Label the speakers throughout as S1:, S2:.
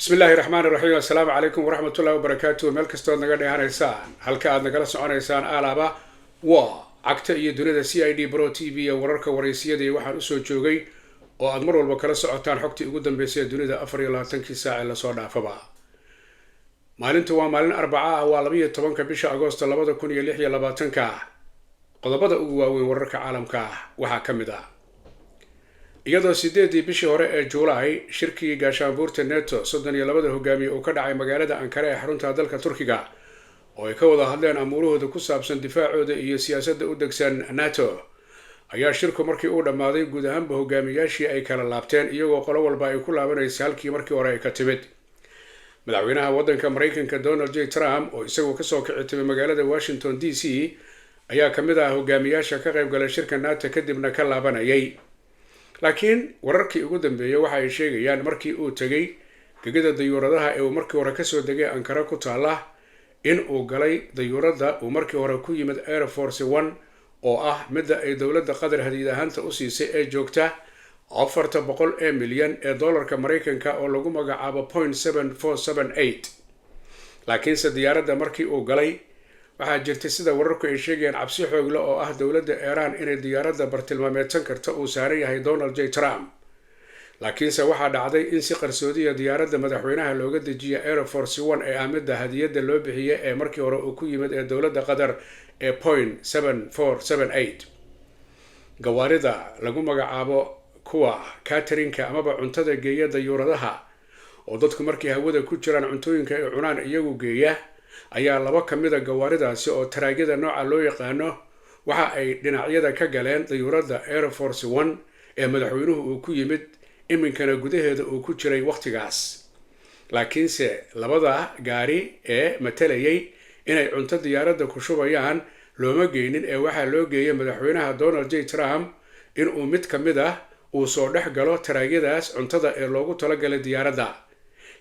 S1: Bismi illaahi raxmaan iraxiim. Assalaamu calaykum waraxmatullahi wabarakaatu. Meel kastood naga dheehanaysaan, halka aad nagala soconaysaan alaaba waa Cagta iyo Dunida CID Pro TV ee wararka waraysiyada iyo waxaan usoo joogay oo aad mar walba kala socotaan xogtii ugu dambeysay ee dunida 24-kii saac ee lasoo dhaafaba. Maalintu waa maalin Arbaca ah, waa 12-ka bisha Agoosto 2026-ka. Qodobada ugu waaweyn wararka caalamka waxaa ka mid ah iyadoo 8-dii bishii hore ee Juulaay shirkii gaashaanbuurta NATO 32-da hogaamiye uu ka dhacay magaalada Ankara ee xarunta dalka Turkiga, oo ay ka wada hadleen amuurahooda ku saabsan difaacooda iyo siyaasadda u degsan NATO, ayaa shirku markii uu dhammaaday guud ahaanba hogaamiyaashii ay kala laabteen, iyagoo qolo walba ay ku laabanaysa halkii markii hore ay ka timid. Madaxweynaha waddanka Maraykanka Donald J Trump, oo isaguo kasoo kici timay magaalada Washington DC, ayaa kamid ah hogaamiyaasha ka qayb galay shirka NATO kadibna ka laabanayay. Laakiin wararkii ugu dambeeyey waxa ay sheegayaan markii uu tegay gegida dayuuradaha ee uu markii hore kasoo degay Ankara ku taala, in uu galay dayuuradda uu markii hore ku yimid, Air Force One, oo ah midda ay dowladda Qatar hadiid ahaanta u siisay ee joogta 400 ee milyan ee dollarka Maraykanka oo lagu magacaabo .7478. Laakiinse diyaaradda markii uu galay waxaa jirtay, sida wararku ay sheegayaan, cabsi xoogle oo ah dowladda Iiraan inay diyaaradda bartilmaameedsan karta uu saaran yahay Donald J Trump. Laakiinse waxaa dhacday in si qarsoodiya diyaaradda madaxweynaha looga dejiya Air Force One ee ah midda hadiyadda loo bixiyey ee markii hore uu ku yimid ee dowladda Qatar ee .7478. Gawaarida lagu magacaabo kuwa catering-ka amaba cuntada geeya dayuuradaha, oo dadku markay hawada ku jiraan cuntooyinka ay cunaan iyagu geeya, ayaa laba ka mid a gawaaridaasi oo taraagyada nooca loo yaqaano waxa ay dhinacyada ka galeen dayuuradda Air Force One ee madaxweynuhu uu ku yimid, iminkana gudaheeda uu ku jiray wakhtigaas. Laakiinse labada gaari ee matalayay inay cunto diyaaradda ku shubayaan looma geynin, ee waxaa loo geeyay madaxweynaha Donald J Trump inuu mid ka mid ah uu soo dhex galo taraagyadaas cuntada ee loogu talagalay diyaaradda,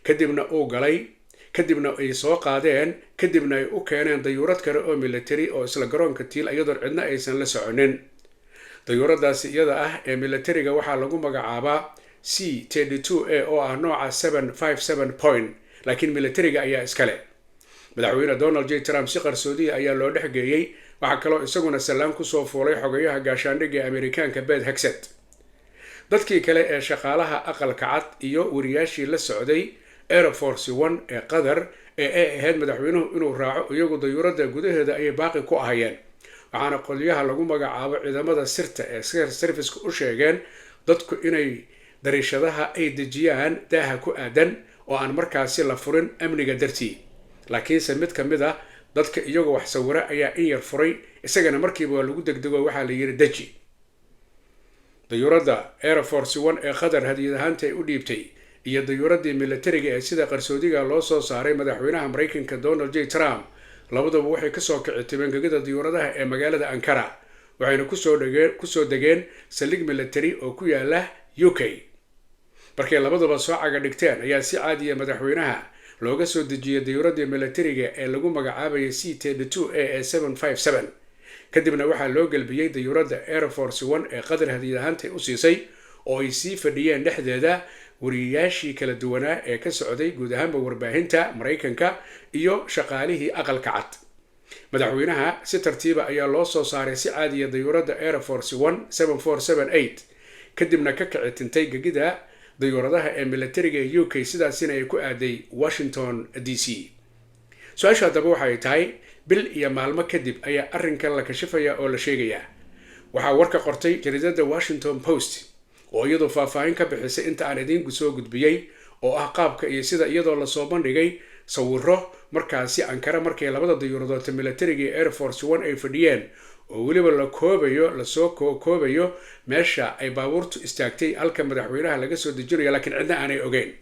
S1: kadibna uu galay, kadibna ay soo qaadeen, kadibna ay u keeneen dayuurad kale oo military oo isla garoonka tiil, iyadoon cidna aysan la soconin. Dayuuradaasi iyada ah ee militariga waxaa lagu magacaabaa C-32 A oo ah nooca 757 point, laakiin militariga ayaa iskale. Madaxweyne Donald J Trump si qarsoodiya ayaa loo dhex geeyey. Waxaa kaloo isaguna sallaan kusoo fuulay xogayaha gaashaandhigga ee Amerikaanka Pete Hegseth. Dadkii kale ee shaqaalaha Aqalka Cad iyo wariyaashii la socday Air Force One ee Qatar ee ay ahayd madaxweynuhu inuu raaco, iyagu dayuuradda gudaheeda ayay baaqi ku ahayeen. Waxaana qolyaha lagu magacaabo ciidamada sirta ee service-ka u sheegeen dadku inay dariishadaha ay dejiyaan daaha ku aadan oo aan markaasi la furin amniga dartii. Laakiinse mid ka mid ah dadka iyagoo wax sawira ayaa in yar furay, isagana markiiba waa lagu degdego, waxaa la yiri deji. Dayuuradda Air Force One ee Qatar hadiyad ahaanta ay u dhiibtay iyo dayuuraddii militariga ee sida qarsoodiga loo soo saaray madaxweynaha Maraykanka Donald J Trump, labaduba waxay kasoo kici timeen gegida dayuuradaha ee magaalada Ankara, waxayna kusoo degeen saldhig military oo ku yaala UK. Markay labaduba soo caga dhigteen ayaa si caadiya madaxweynaha looga soo dejiyay dayuuraddii militariga ee lagu magacaabayay C-32 A ee 757, kadibna waxaa loo gelbiyey dayuuradda Air Force One ee Qatar hadiyad ahaantay u siisay, oo ay sii fadhiyeen dhexdeeda wariyayaashii kala duwanaa ee ka socday guud ahaanba warbaahinta Maraykanka iyo shaqaalihii Aqalka Cad. Madaxweynaha si tartiiba ayaa loo soo saaray si caadiya dayuuradda Air Force One 7478, kadibna ka kici tintay gegida dayuuradaha ee militariga ee UK, sidaasina ay ku aaday Washington DC. Su-aashu haddaba waxay tahay, bil iyo maalmo kadib ayaa arrinkan la kashifaya oo la sheegayaa. Waxaa warka qortay jariidada Washington Post, oo iyadoo faahfaahin ka bixisay inta aan idiinku soo gudbiyey, oo ah qaabka iyo sida, iyadoo lasoo bandhigay sawiro markaasi Ankara markay labada dayuuradoodta militariga ee Air Force One ay fadhiyeen, oo weliba la koobayo, lasoo koobayo meesha ay baabuurtu istaagtay, halka madaxweynaha laga soo dejinayo, laakiin cidna aanay ogeyn.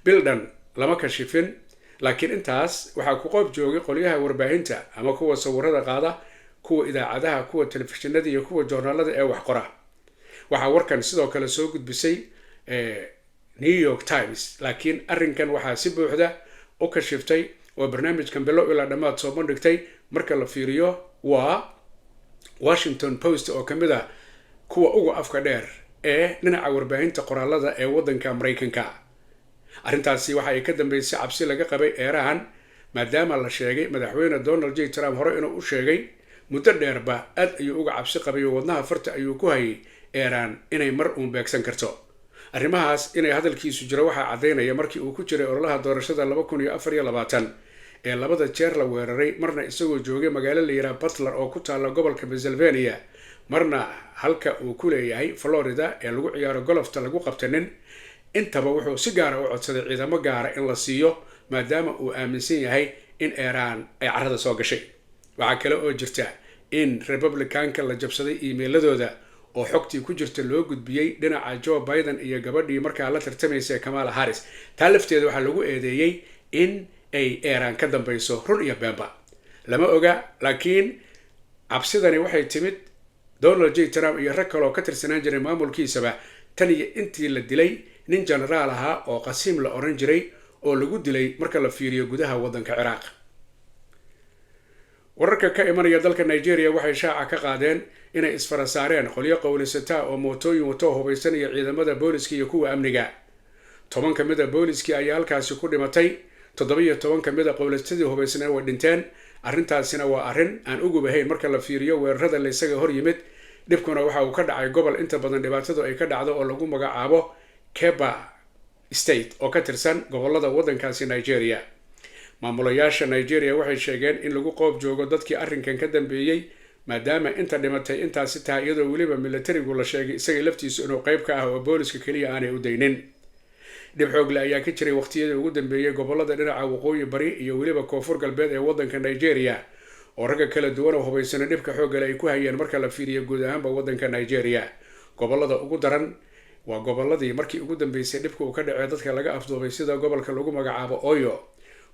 S1: Bildhan lama kashifin, laakiin intaas waxaa ku qoob joogay qolyaha warbaahinta ama kuwa sawirada qaada, kuwa idaacadaha, kuwa telefishinada iyo kuwa joornaalada ee wax qora. Waxaa warkan sidoo kale soo gudbisay New York Times. Laakiin arrinkan waxaa si buuxda u kashiftay oo barnaamijkan bilo ilaa dhammaad soo bandhigtay, marka la fiiriyo, waa Washington Post, oo kamid ah kuwa uga afka dheer ee dhinaca warbaahinta qoraalada ee waddanka Maraykanka. Arrintaasi waxa ay ka dambeysay cabsi laga qabay Eeraan, maadaama la sheegay madaxweyne Donald J Trump hore inuu u sheegay muddo dheerba aad ayuu uga cabsi qabay oo wadnaha farta ayuu ku hayay Eeraan inay mar uun beegsan karto. Arrimahaas inay hadalkiisu jiro waxaa caddaynaya markii uu ku jiray ololaha doorashada 2024 ee labada jeer la weeraray, marna isagoo joogay magaalo la yidhaha Butler oo ku taalla gobolka Pennsylvania, marna halka uu ku leeyahay Florida ee lagu ciyaaro golofta lagu qabtanin. Intaba wuxuu si gaara u codsaday ciidamo gaara in la siiyo, maadaama uu aaminsan yahay in Eeraan ay carrada soo gashay. Waxaa kale oo jirta in Republicanka la jabsaday iimeyladooda oo xogtii ku jirta loo gudbiyey dhinaca Joe Biden iyo gabadhii markaa la tartamaysa Kamala Harris. Taa lafteeda waxaa lagu eedeeyey in ay Eeraan ka dambayso. Run iyo beenba lama oga, laakiin cabsidani waxay timid Donald J Trump iyo rag kale oo ka tirsanaan jiray maamulkiisaba tan iyo intii la dilay nin genaraal ahaa oo Qasiim la oran jiray oo lagu dilay marka la fiiriyo gudaha waddanka Ciraaq. Wararka ka imanaya dalka Nigeria waxay shaaca ka qaadeen inay isfara saareen qolyo qowlisataa oo mootooyin wato hubaysan iyo ciidamada booliska iyo kuwa amniga. 10 ka mid a booliskii ayaa halkaasi ku dhimatay, 17 ka mid a qowlisatadii hubaysnaa way dhinteen. Arrintaasina waa arrin aan ugubahayn marka la fiiriyo weerarada laysaga hor yimid. Dhibkuna waxa uu ka dhacay gobol inta badan dhibaatadu ay ka dhacdo oo lagu magacaabo Kebbi State oo ka tirsan gobolada waddankaasi Nigeria. Maamulayaasha Nigeria waxay sheegeen in lagu qoob joogo dadkii arrinkan ka dambeeyey, maadaama inta dhimatay intaasi tahay, iyadoo weliba militarigu la sheegay isaga laftiisu inuu qayb ka ah oo booliska keliya aanay u daynin. Dhib xoogle ayaa ka jiray waqtiyadii ugu dambeeyey gobolada dhinaca waqooyi bari iyo weliba koonfur galbeed ee waddanka Nigeria, oo ragga kala duwan oo hubaysana dhibka xooggale ay ku hayeen marka la fiiriyo guud ahaanba waddanka Nigeria. Gobolada ugu daran waa goboladii markii ugu dambeysay dhibka uu ka dhacee dadka laga afduubay, sida gobolka lagu magacaabo Oyo,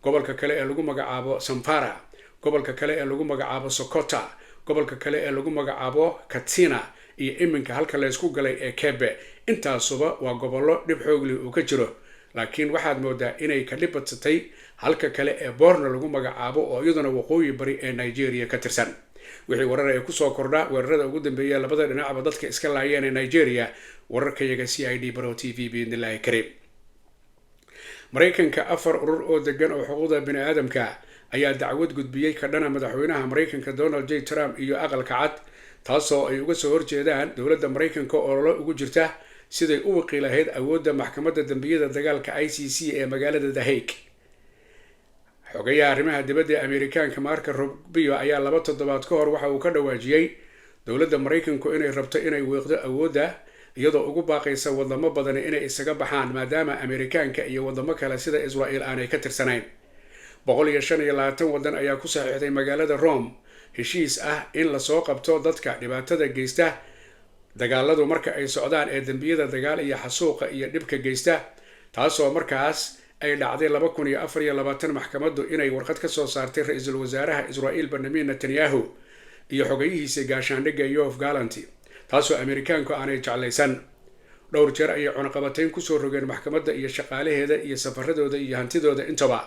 S1: gobolka kale ee lagu magacaabo Zamfara, gobolka kale ee lagu magacaabo Sokoto, gobolka kale ee lagu magacaabo Katsina iyo iminka halka laysku galay ee Kebbi. Intaasuba waa gobollo dhib xoogli uu ka jiro, laakiin waxaad moodaa inay ka dhib badsatay halka kale ee Borno lagu magacaabo oo iyaduna waqooyi bari ee Nigeria ka tirsan. Wixii warar ee kusoo kordha weerarada ugu dambeeya labada dhinacba dadka iska laayeen ee Nigeria, wararkayaga CID Baro TV, biidnillahi kariim. Maraykanka afar urur oo degan oo xuquuqda bini aadamka ayaa dacwad gudbiyey ka dhana madaxweynaha Maraykanka Donald J Trump iyo Aqalka Cad, taasoo ay uga soo horjeedaan dowladda Maraykanka ololo ugu jirta siday u wiqi lahayd awoodda maxkamadda dambiyada dagaalka ICC ee magaalada The Hague. Xogayaha arrimaha dibadda ee Ameerikaanka Marco Rubio ayaa 2 toddobaad ka hor waxa uu ka dhawaajiyey dowladda Maraykanku inay rabto inay wiiqdo awoodda, iyadoo ugu baaqaysa wadamo badani inay isaga baxaan, maadaama Ameerikaanka iyo wadamo kale sida Israel aanay ka tirsanayn. 125 waddan ayaa ku saxiixday magaalada Rome heshiis ah in lasoo qabto dadka dhibaatada geysta dagaaladu marka ay socdaan ee dembiyada dagaal iyo xasuuqa iyo dhibka geysta, taasoo markaas ay dhacday 2024 maxkamaddu inay warqad ka soo saartay ra-iisul wasaaraha Israel Benjamin Netanyahu iyo xogayihiisa gaashaandhigga Yoav Gallant, taasoo Ameerikaanku aanay jeclaysan. Dhowr jeer ayay cunaqabatayn kusoo rogeen maxkamadda iyo shaqaalaheeda iyo safaradooda iyo hantidooda intaba,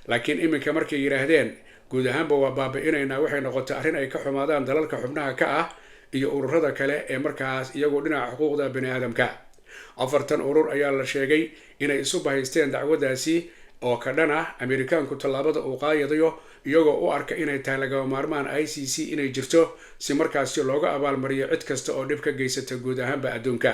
S1: laakiin iminka markay yidhaahdeen guud ahaanba waa baabi-inaynaa, waxay noqotay arrin ay ka xumaadaan dalalka xubnaha ka ah iyo ururada kale ee markaas iyagoo dhinaca xuquuqda bini aadamka. Afartan urur ayaa la sheegay inay isu bahaysteen dacwadaasi oo ka dhan ah Ameerikaanku tallaabada uu qaayadayo, iyagoo u arka inay tahay lagama maarmaan ICC inay jirto si markaasi looga abaalmariyo cid kasta oo dhib ka geysata guud ahaanba adduunka.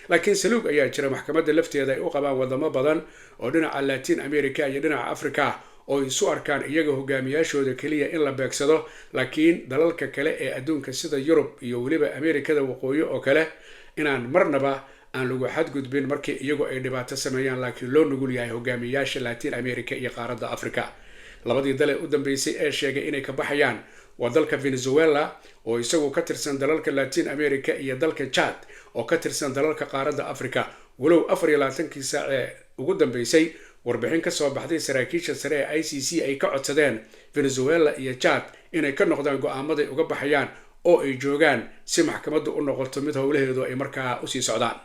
S1: Laakiin saluug ayaa jira maxkamadda lafteeda ay u qabaan wadamo badan oo dhinaca Latin America iyo dhinaca Africa, oo isu arkaan iyaga hogaamiyaashooda keliya in la beegsado, laakiin dalalka kale ee adduunka sida Yurub iyo weliba Ameerikada Waqooyi oo kale inaan marnaba aan lagu xadgudbin markii iyagu ay dhibaato sameeyaan, laakiin loo nugul yahay hogaamiyaasha Latin America iyo qaaradda Africa. Labadii dale u dambeysay ee sheegay inay ka baxayaan waa dalka Venezuela oo isagu ka tirsan dalalka Latin America iyo dalka Chad oo ka tirsan dalalka qaaradda Africa, walow 24-kii saac ee ugu dambeysay warbixin kasoo baxday saraakiisha sare ee ICC ay ka codsadeen Venezuela iyo Chad inay ka noqdaan go-aamaday uga baxayaan oo ay joogaan si maxkamaddu u noqoto mid howlaheedu ay markaa usii socdaan.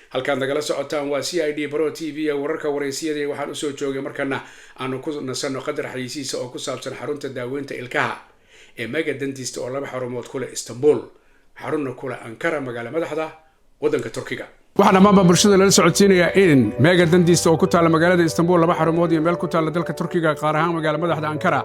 S1: Halkaad nagala socotaan waa CID Baro TV ee wararka wareysiyada. Waxaan usoo joogay markana aanu ku nasanno qadar xayeysiisa oo ku saabsan xarunta daaweynta ilkaha ee Mega Dentist oo laba xarumood ku leh Istanbul, xarunna kule Ankara, magaala madaxda waddanka Turkiga. Waxaa dhammaanba bulshada lala socodsiinayaa in Mega Dentist oo ku taalla magaalada Istanbul, laba xarumood iyo meel ku taalla dalka Turkiga, qaar ahaan magaala madaxda Ankara,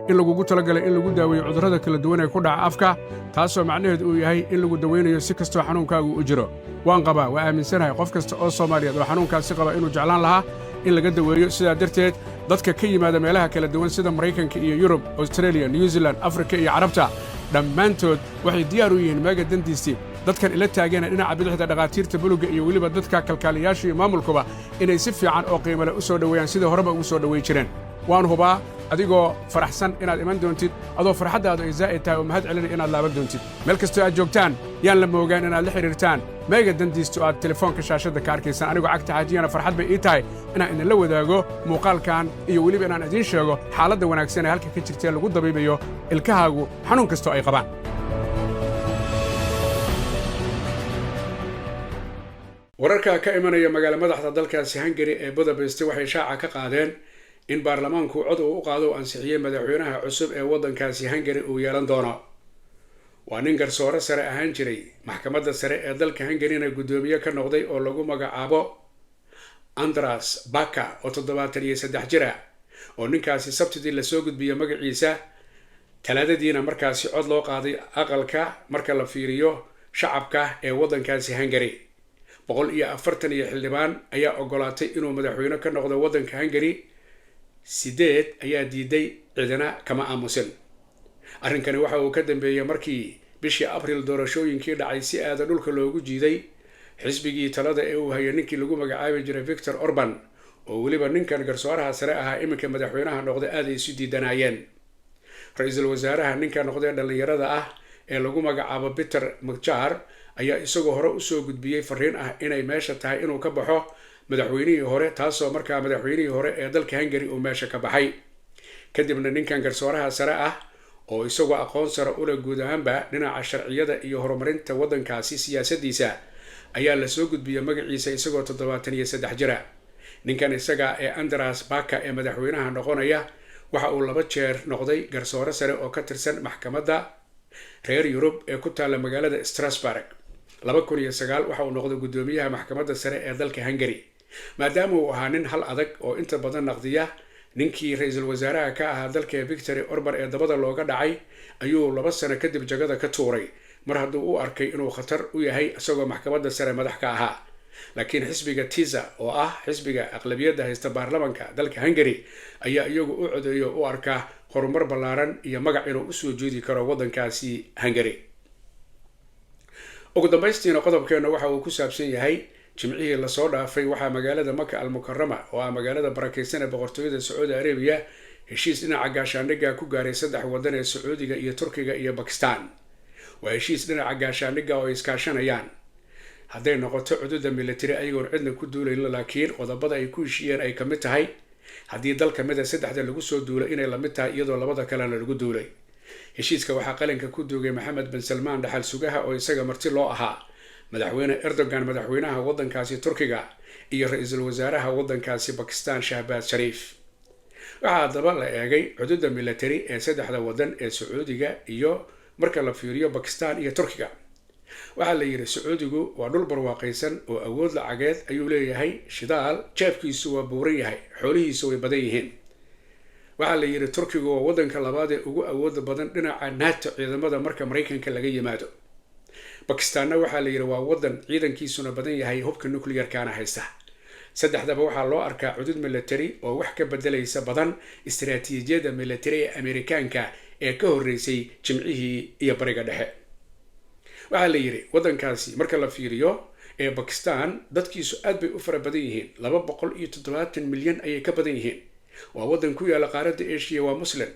S1: in lagugu talagalay in lagu daaweeyo cudurrada kala duwan ee ku dhaca afka, taasoo macnaheedu uu yahay in lagu dawaynayo si kastoo xanuunkaagu u jiro. Waan qabaa, waa aaminsanahay qof kasta oo Soomaaliyeed oo xanuunkaasi qaba inuu jeclaan lahaa in laga daweeyo. Sidaa darteed, dadka ka yimaada meelaha kala duwan sida Maraykanka iyo Yurub, Australia, New Zealand, Afrika iyo Carabta, dhammaantood waxay diyaar u yihiin Mega Dentist. Dadkan ila taageena dhinaca bidixda, dhakhaatiirta buluga iyo weliba dadka kalkaaliyaasha iyo maamulkuba, inay si fiican oo qiimo leh u soo dhoweeyaan sidii horeba ugu soo dhoweyn jireen. Waan hubaa adigoo faraxsan inaad iman doontid, adoo farxaddaadu ay zaa'id tahay oo mahad celinaya inaad laaban doontid. Meel kastoo aad joogtaan, yaan la moogaan inaad la xidhiirtaan Mega Dentist oo aad telefoonka shaashadda ka arkaysaan. Anigoo Cagta Xaajiyana, farxad bay ii tahay inaan idinla wadaago muuqaalkan iyo weliba inaan idiin sheego xaaladda wanaagsan ee halka ka jirta ee lagu dabiibayo ilkahaagu xanuun kastoo ay qabaan. Wararka ka imanaya magaala madaxda dalkaasi Hungary ee Budapest waxay shaaca ka qaadeen in baarlamaanku cod uu u qaado u ansixiyey madaxweynaha cusub ee waddankaasi Hungary uu yeelan doono. Waa nin garsoore sare ahaan jiray, maxkamadda sare ee dalka Hungaryna guddoomiye ka noqday, oo lagu magacaabo Andras Baka, oo 73 jir ah, oo ninkaasi Sabtidii lasoo gudbiyey magaciisa, Talaadadiina markaasi cod loo qaaday aqalka marka la fiiriyo shacabka ee waddankaasi Hungary. 140 iyo xildhibaan ayaa ogolaatay inuu madaxweyne ka noqdo waddanka Hungary, 8 ayaa diiday, cidina kama aamusin. Arrinkani waxa uu ka dambeeyey markii bishii Abril doorashooyinkii dhacay si aada dhulka loogu jiiday xisbigii talada ee uu hayay ninkii lagu magacaabi jiray Victor Orban, oo weliba ninkan garsooraha sare ahaa iminka madaxweynaha noqday aada ay isu diidanaayeen. Ra-iisul wasaaraha ninka noqday dhallinyarada ah ee lagu magacaabo Peter Magyar ayaa isagoo hore usoo gudbiyey fariin ah inay meesha tahay inuu ka baxo madaxweynihii hore, taasoo markaa madaxweynihii hore ee dalka Hungary uu meesha ka baxay. Kadibna ninkan garsooraha sare ah, oo isagoo aqoon sare ule guud ahaanba dhinaca sharciyada iyo horumarinta waddankaasi siyaasadiisa, ayaa lasoo gudbiyey magaciisa isagoo 73 jira. Ninkan isaga ee Andras Baka ee madaxweynaha noqonaya waxa uu laba jeer noqday garsoore sare oo ka tirsan maxkamadda reer Yurub ee ku taalla magaalada Strasburg. 2009 waxa uu noqday guddoomiyaha maxkamadda sare ee dalka Hungary. Maadaama uu ahaa nin hal adag oo inta badan naqdiya ninkii ra-iisul wasaaraha ka ahaa dalka Victor Orban ee dabada looga dhacay, ayuu 2 sano kadib jagada ka tuuray, mar hadduu u arkay inuu khatar u yahay isagoo maxkamadda sare madax ka ahaa. Laakiin xisbiga Tisza, oo ah xisbiga aqlabiyadda haysta baarlamanka dalka Hungary, ayaa iyagu u codeeyo u arka horumar ballaaran iyo magac inuu usoo jeedi karo waddankaasi Hungary. Ugu dambaystiina, qodobkeena waxa uu ku saabsan yahay Jimcihii lasoo dhaafay waxaa magaalada Maka Almukarama, oo ah magaalada barakeysan ee boqortooyada Sacuudi Arabiya, heshiis dhinaca gaashaandhigga ku gaaray saddex waddan ee Sacuudiga iyo Turkiga iyo Bakistan. Waa heshiis dhinaca gaashaandhigga oo ay iskaashanayaan hadday noqoto cududa military, ayagoon cidna ku duulayn, laakiin qodobada ay ku heshiiyeen ay kamid tahay haddii dal kamida saddexda lagu soo duulo inay lamid tahay iyadoo labada kalena lagu duulay. Heshiiska waxaa qalinka ku duugay Maxamed bin Salmaan, dhaxal sugaha, oo isaga marti loo ahaa, madaxweyne Erdogan, madaxweynaha waddankaasi Turkiga, iyo ra-iisul wasaaraha waddankaasi Bakistan, Shahbaaz Shariif. Waxaa haddaba la eegay cududa military ee saddexda waddan ee Sacuudiga iyo marka la fiiriyo Bakistan iyo Turkiga. Waxaa la yidhi Sacuudigu waa dhul barwaaqaysan oo awood lacageed ayuu leeyahay, shidaal, jeebkiisu waa buuran yahay, xoolihiisu way badan yihiin. Waxaa la yidhi Turkigu waa waddanka labaad ee ugu awooda badan dhinaca NATO ciidamada marka Maraykanka laga yimaado. Bakistaanna waxaa la yidhi waa waddan ciidankiisuna badan yahay, hubka nuclearkana haysta. Saddexdaba waxaa loo arkaa cudud military oo wax ka bedelaysa badan istaraatiijiyadda military ee Amerikaanka ee ka horreysay Jimcihii iyo Bariga Dhexe. Waxaa la yidhi waddankaasi marka la fiiriyo ee Bakistan, dadkiisu aad bay u fara badan yihiin, 270 milyan ayay ka badan yihiin. Waa waddan ku yaalla qaaradda Asia, waa Muslim.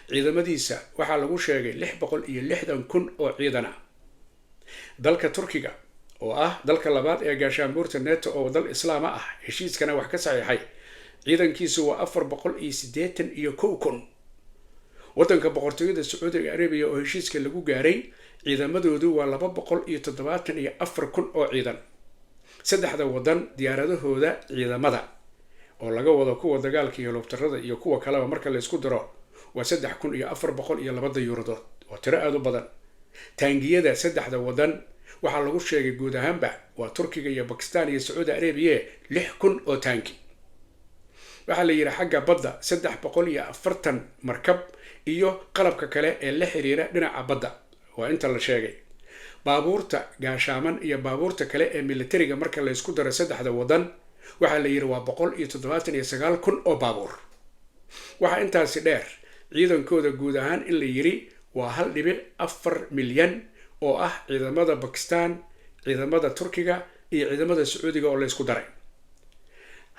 S1: Ciidamadiisa waxaa lagu sheegay 660,000 oo ciidan ah. Dalka Turkiga, oo ah dalka labaad ee gaashaanbuurta NATO oo dal Islaama ah, heshiiskana wax ka saxiixay, ciidankiisu waa 481,000. Waddanka boqortooyada Sacuudiga Arabiya oo heshiiska lagu gaaray, ciidamadoodu waa 274,000 oo ciidan. Saddexda waddan diyaaradahooda ciidamada, oo laga wado kuwa dagaalka iyo helikobtarada iyo kuwa kaleba, marka laysku daro waa 3402 dayuuradood, waa tiro aada u badan. Taangiyada saddexda waddan Waxaa lagu sheegay guud ahaanba waa Turkiga iyo Bakistan iyo Sacuudi Arabiya 6000 oo taanki. Waxaa la yidhi xagga badda 340 markab iyo qalabka kale ee la xiriira dhinaca badda, waa inta la sheegay. Baabuurta gaashaaman iyo baabuurta kale ee militariga marka laysku daro saddexda waddan, waxaa la yidhi waa 179,000 oo baabuur. Waxaa intaasi dheer ciidankooda guud ahaan in la yidhi waa 1.4 milyan oo ah ciidamada Bakistan, ciidamada Turkiga iyo ciidamada Sacuudiga oo laysku daray.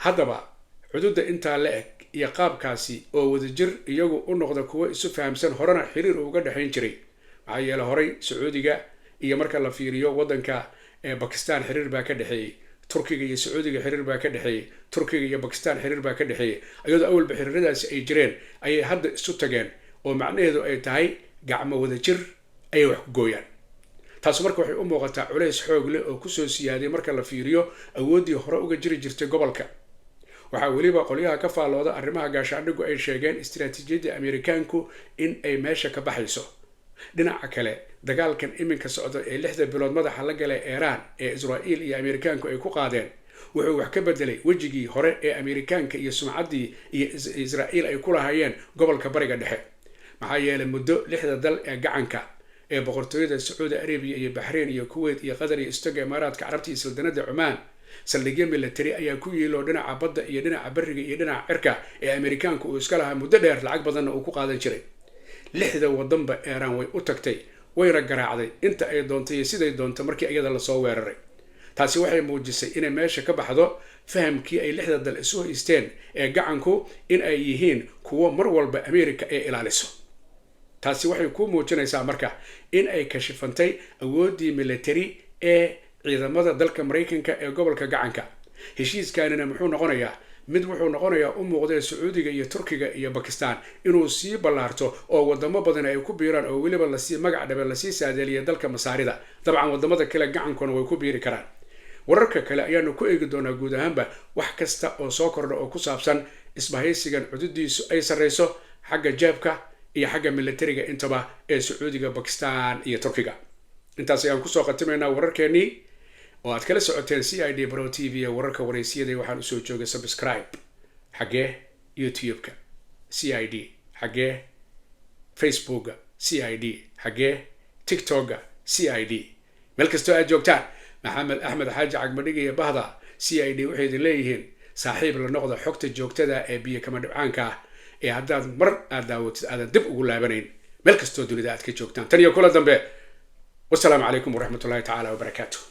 S1: Haddaba cududda intaa la eg iyo qaabkaasi oo wadajir iyagu u noqda kuwo isu fahamsan, horena xiriir uga dhexayn jiray, maxaa yeele horay Sacuudiga iyo marka la fiiriyo waddanka Bakistan xiriir baa ka dhexeeyey, Turkiga iyo Sacuudiga xiriir baa ka dhexeeyey, Turkiga iyo Bakistan xiriir baa ka dhexeeyey. Iyadoo awalba xiriiradaasi ay jireen ayay hadda isu tageen, oo macnaheedu ay tahay gacmo wadajir ayay wax ku gooyaan. Taasi marka waxay u muuqataa culays xoog leh oo kusoo siyaaday marka la fiiriyo awooddii hore uga jiri jirtay gobolka. Waxaa weliba qolyaha ka faallooda arrimaha gaashaandhigu ay sheegeen istiraatiijiyadda Amerikaanku in ay meesha ka baxayso. Dhinaca kale, dagaalkan iminka socda ee 6da bilood madaxa la galay Iiraan ee Israa'iil iyo Amerikaanku ay ku qaadeen wuxuu wax ka bedelay wejigii hore ee Amerikaanka iyo sumcaddii iyo Israa'iil ay ku lahaayeen gobolka Bariga Dhexe. Maxaa yeelay muddo lixda dal ee gacanka ee Boqortooyada Sacuudi Arabiya iyo Baxrain iyo Kuwait iyo Qatar iyo Istoga Imaaraadka Carabta iyo Saldanada Cumaan saldhigyo military ayaa ku yiiloo dhinaca badda iyo dhinaca beriga iyo dhinaca cirka ee Amerikaanku uu iska lahaa muddo dheer, lacag badanna uu ku qaadan jiray. Lixda wadanba Iiraan way u tagtay, wayna garaacday inta ay doontay iyo siday doonta markii iyada lasoo weeraray. Taasi waxay muujisay inay meesha ka baxdo fahamkii ay lixda dal isu haysteen ee gacanku in ay yihiin kuwo mar walba America ay ilaaliso. Taasi waxay ku muujinaysaa marka in ay kashifantay awooddii military ee ciidamada dalka Maraykanka ee gobolka gacanka. Heshiiskanina muxuu noqonayaa? Mid wuxuu noqonayaa u muuqdee Sacuudiga iyo Turkiga iyo Bakistan inuu sii ballaarto oo wadamo badan ay ku biiraan, oo weliba lasii magac dhabe lasii saadeeliya dalka Masaarida. Dabcan wadamada kale gacankuna way ku biiri karaan. Wararka kale ayaanu ku eegi doonaa guud ahaanba wax kasta oo soo kordha oo ku saabsan isbahaysigan cududiisu ay sarreyso xagga jeebka iyo xagga militariga intaba ee Sacuudiga, Bakistan iyo Turkiga. Intaas ayaan kusoo khatimaynaa wararkeenii oo aad kala socoteen CID Pro TV ee wararka wareysiyada. Waxaan usoo joogay subscribe xaggee YouTube-ka CID, xaggee Facebooka CID, xaggee TikToka CID. Meel kastoo aad joogtaan, Maxamed Axmed Xaaji Cagmadhig iyo bahda CID waxay idin leeyihiin saaxiib la noqda xogta joogtada ee biyo kama dhibcaanka ah ee haddaad mar aad daawatid aadan dib ugu laabanayn, meel kastoo dunida aad ka joogtaan. Tan iyo kula dambe, wasalaamu calaykum waraxmatullahi tacaala wabarakaatu.